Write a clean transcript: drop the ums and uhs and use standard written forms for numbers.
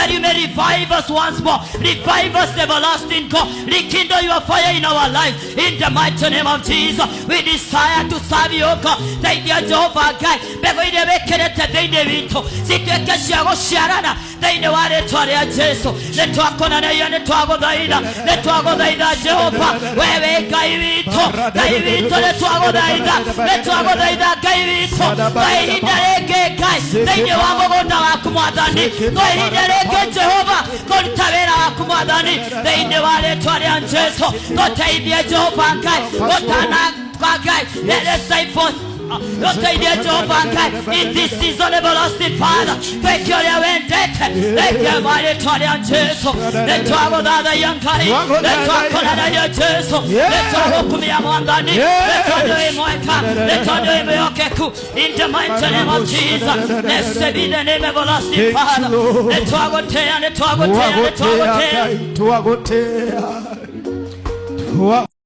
That you may revive us once more. Revive us, everlasting God. Rekindle your fire in our lives. In the mighty name of Jesus, we desire to serve you, God. Thank you, Jehovah Ngai. Mbegũ iria wĩkĩrĩte thĩinĩ witũ cituĩke cia gũciarana thĩinĩ wa rĩtwa rĩa Jesu. Nĩ twakonanaia, nĩ twagũthaitha, nĩ twagũthaitha Jehova, we wĩ Ngai witũ, Ngai witũ, nĩ twagũthaitha, nĩ twagũthaitha Ngai witũ. Twa ihinda rĩngĩ Ngai thĩinĩ wa mũgũnda waku Mwathani, twa ihinda rĩngĩ Jehova kũruta wĩra waku Mwathani thĩinĩ wa rĩtwa rĩa Jesu. Tũteithie Jehova Ngai gũtana kwa Ngai. Let us say forth gũteithie Jehova Ngai in this season, everlasting Father, twĩke ũrĩa wendete thĩinĩ wa rĩtwa rĩa Jesu. Nĩ twagũthathaiya Ngai, nĩ twakũnanagia Jesu, nĩ twagũkumia Mwathani, nĩ tondũ wĩ mwega, nĩ tondũ wĩ mwĩhokeku. In the mighty name of Jesus, blessed be the name, everlasting Thank you, Father. Lord. Nĩ twagũtĩa, nĩ twagũtĩa, nĩ Twagotea twagũtĩa. Ngai, twagotea. Twa